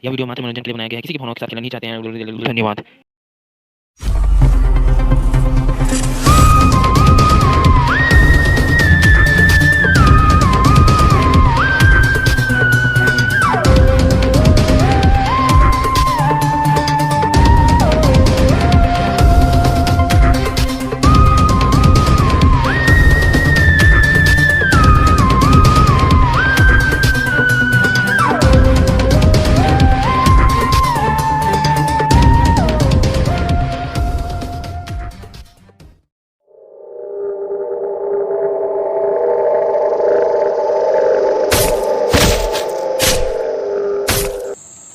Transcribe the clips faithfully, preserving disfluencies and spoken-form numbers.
यह वीडियो मात्र मनोरंजन के लिए बनाया गया है, किसी की भावनाओं के साथ खेलना नहीं चाहते हैं। धन्यवाद।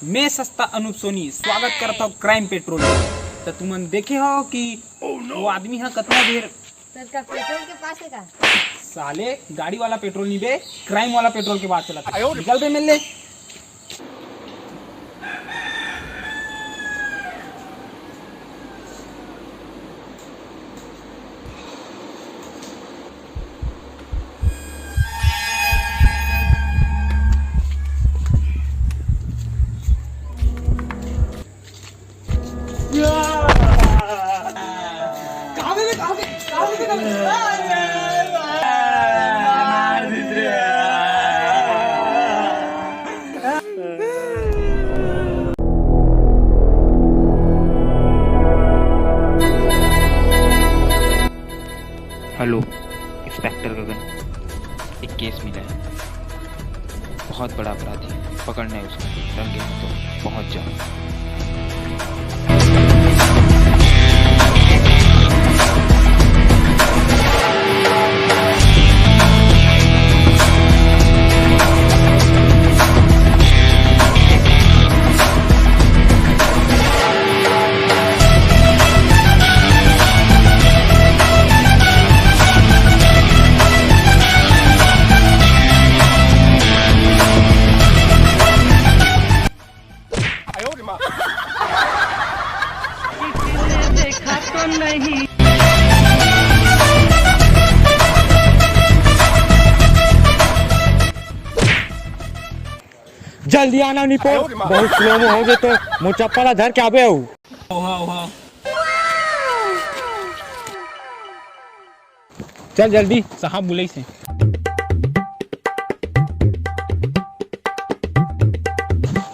मैं सस्ता अनूप सोनी स्वागत करता हूँ क्राइम पेट्रोल में। त तुमन देखे हो कि वो आदमी हा कतना देर तेरे का पेट्रोल के पास है का? साले गाड़ी वाला पेट्रोल नहीं बे, क्राइम वाला पेट्रोल के बात चला था। निकल बे मिल ले। हेलो, इंस्पेक्टर गगन, एक केस मिला है, बहुत बड़ा अपराधी है, पकड़ना है उसको, डंगे हाथों पहुंच जाओ। जल्दी आना निपोर, बहुत स्लो में हो गए तो मोर चप्पल ला धर के आबे हूँ। चल जल्दी, साहब बुलाइस हे।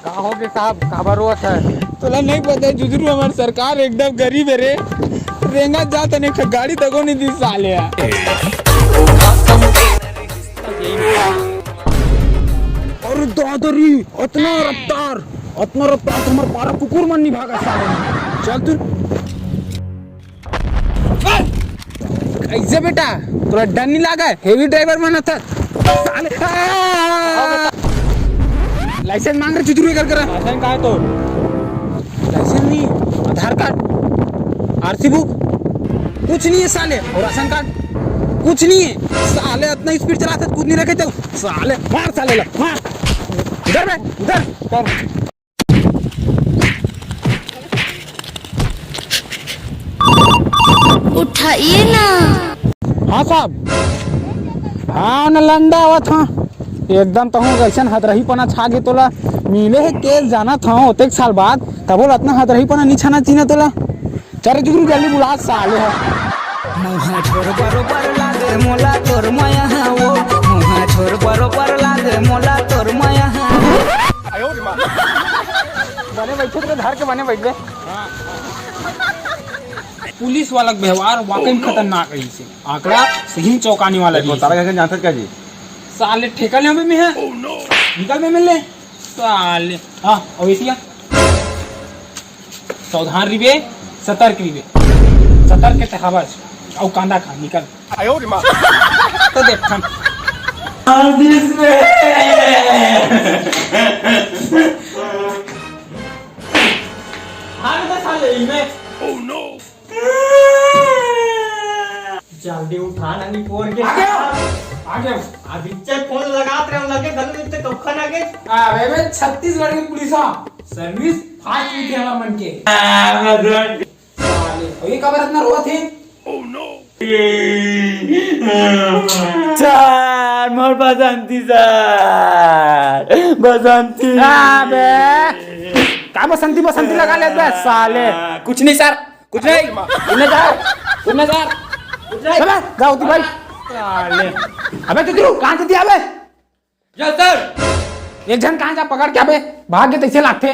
का हो गे साहब, काबर रोवत हे? तोला नहीं पता हे जुजरू, हमर सरकार एकदम गरीब हे रे। रेंगत जात हे, एक ठो गाड़ी तको नहीं दी साले हा। अरे दादा रे, अतना रफ्तार, अतना रफ्तार तो हमर पारा कुकुर मन नहीं भागा साले। चल तू। कैसे बेटा, तोला डर नहीं लागा? हेवी ड्राइवर बनत हस साले। आ! लाइसेंस मांग रे चुदरू कर कर। लाइसेंस का है तो? लाइसेंस नहीं, आधार कार्ड, आरसी बुक, कुछ नहीं है साले। और राशन कार्ड, कुछ नहीं है साले। इतना स्पीड चलाते, कुछ नहीं रखे, चल साले, मार साले ला, मार। उधर बे, उधर। उठाइए ना। हाँ साहब, हाँ न लंडा आवत हाँ। एकदम तहूँ कैसन हतरही पना छा गे तोला। मिले हे केस जाना था ओतेक साल बाद, तबो ला अतना हतरही पना नहीं छाना चीना तोला। चल रे जुगरू, जल्दी बुला साले हा। मुहा छोर बरोबर लागे मोला तोर मया हा वो, मुहा छोर बरोबर लागे मोला तोर मया हा। बने बैठे तो धर के बने बैठ बे। पुलिस वाला के व्यवहार वाकई में खतरनाक रहिस हे। आंकड़ा सही में चौंकाने वाला रहिस हे। तारा कइसे जानथस का जी? साले ठेका ले अबे मैं हा। निकल बे मिल ले। साले। हाँ, अउ एतिया। सावधान रहिबे, सतर्क रहिबे। सतर्क ते हवस। अउ कांदा खा, निकल। तो देखथन। भाग दे साले, इमे। जल्दी उठा ना, निपोर के। आ गया, आ गया। अभी चेक फोन लगात रहे, लगे गल में ते कखन आ गए। अबे बे, छत्तीसगढ़ के पुलिस हा, सर्विस फास्ट मिलथे हमर मन के। साले, अउ ये काबर अतना रोवत हे? सर, मोर बसंती सर, बसंती। अबे, का बसंती, बसंती लगा ले बे, साले। कुछ नहीं सर, कुछ नहीं। कुछ नहीं सर, कुछ नहीं सर, कुछ नहीं। अबे, जाओ तू भाई। साले। अबे, तू क्यों? कहाँ से दिया बे? Yes sir. एक झन कहाँ जा पकड़ के अबे, भाग के तैसे लागथे।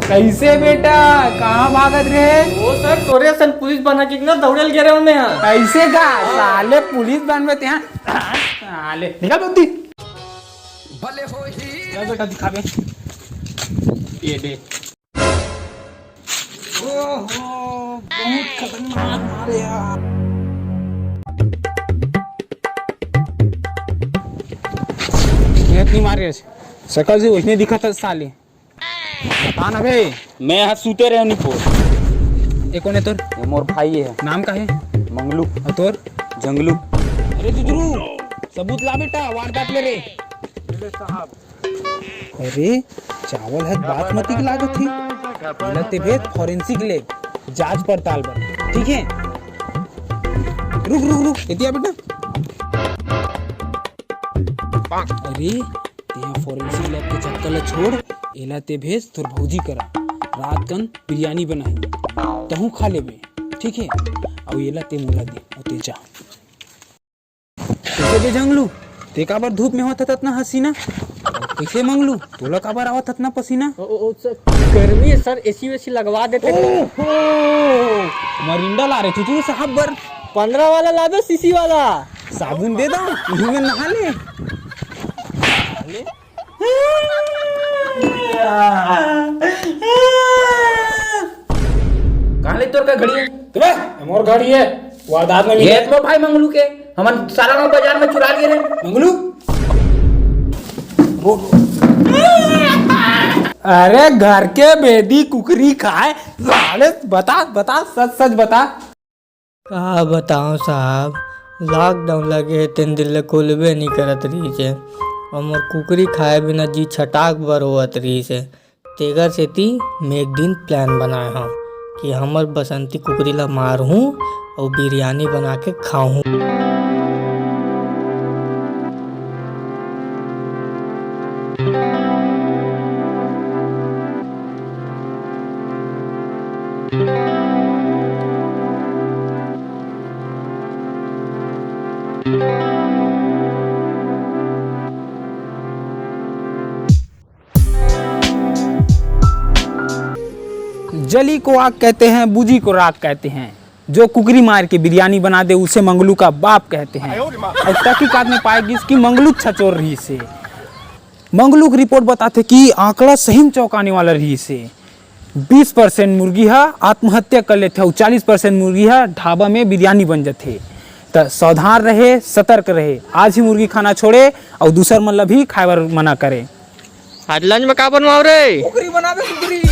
कैसे बेटा, कहाँ भागत रहे? ओ सर, तोरे असन पुलिस बना के ना दौड़े ल गे रहे मैं। कैसे का? साले पुलिस बनबे ते, हाँ? साले, निकल जल्दी। भले हो ही। चल बेटा, दिखा बे। ये दे। ओहो, बहुत खतरनाक मारे यार। मेहनत नहीं मारे, सकल से उसने दिखा था साले। बता ना बे। मैं यहाँ सूते रहे नहीं पोर। ये कौन है तोर? ये मोर भाई है। नाम का है? मंगलू। और तोर? जंगलू। अरे जुजरू, सबूत ला बेटा, वारदात ले रे। अरे, चावल ह बासमती के लागत हे। एला ते भेज forensic lab, जांच पड़ताल बर, ठीक है? रुक, रुक, रुक, एती आ बेटा। अरे, तेहा forensic lab के चक्कर ल छोड़, एला ते भेज तोर भौजी करा। रात कन बिरयानी बनाही, तहूँ खा लेबे, ठीक है? अउ एला ते मोला दे, अउ ते जा। कइसे बे जंगलू, ते काबर धूप में होत हस अतना हसीना? कइसे मंगलू, तोला काबर आवत हतना पसीना? ओ, ओ, ओ, सर, गर्मी है सर, एसी वेसी लगवा देते। ओहो, मरिंडा ला रे चुचू साहब बर। पंद्रह वाला ला दो, सीसी वाला। साबुन दे दो, इही में नहा ले। कहाँ ले तोर का घड़ी है? तबे, मोर घड़ी है। वारदात में ये मिले। तो भाई मंगलू के, हमन सारा गांव बाजार में चुरा लिए रे। मंगलू? अरे घर के बेटी कुकरी खाए, साले बता, बता, सच सच बता। का बताओं साहब, lockdown लगे हे तेन दिन ले खुलबे नइ करत रहिस हे, अउ मोर कुकरी खाए बिना जी छटाक बर होवत रहिस हे। तेकर सेती मैं एक दिन plan बनाए हंव कि हमर बसंती कुकरी ला मारहूं अउ बिरयानी बना के खाहूं। जली को आग कहते हैं, बुझी को राख कहते हैं। जो कुकरी मार के बिरयानी बना दे, उसे मंगलू का बाप कहते हैं। और तहकीकात में पाए गिस कि मंगलू छचोर रहिस हे। मंगलू की रिपोर्ट बताथे कि आंकड़ा सही में चौंकाने वाला रहिस हे। बीस percent मुर्गी ह आत्महत्या कर लेथे अउ चालीस percent मुर्गी ह ढाबा में बिरयानी बन जथे। त सावधान रहे, सतर्क रहे। आज ही मुर्गी खाना छोड़े अउ दूसर मन ला भी खाए बर मना करे। आज lunch में का बनवाओ रे? कुकरी बनाबे, कुकरी।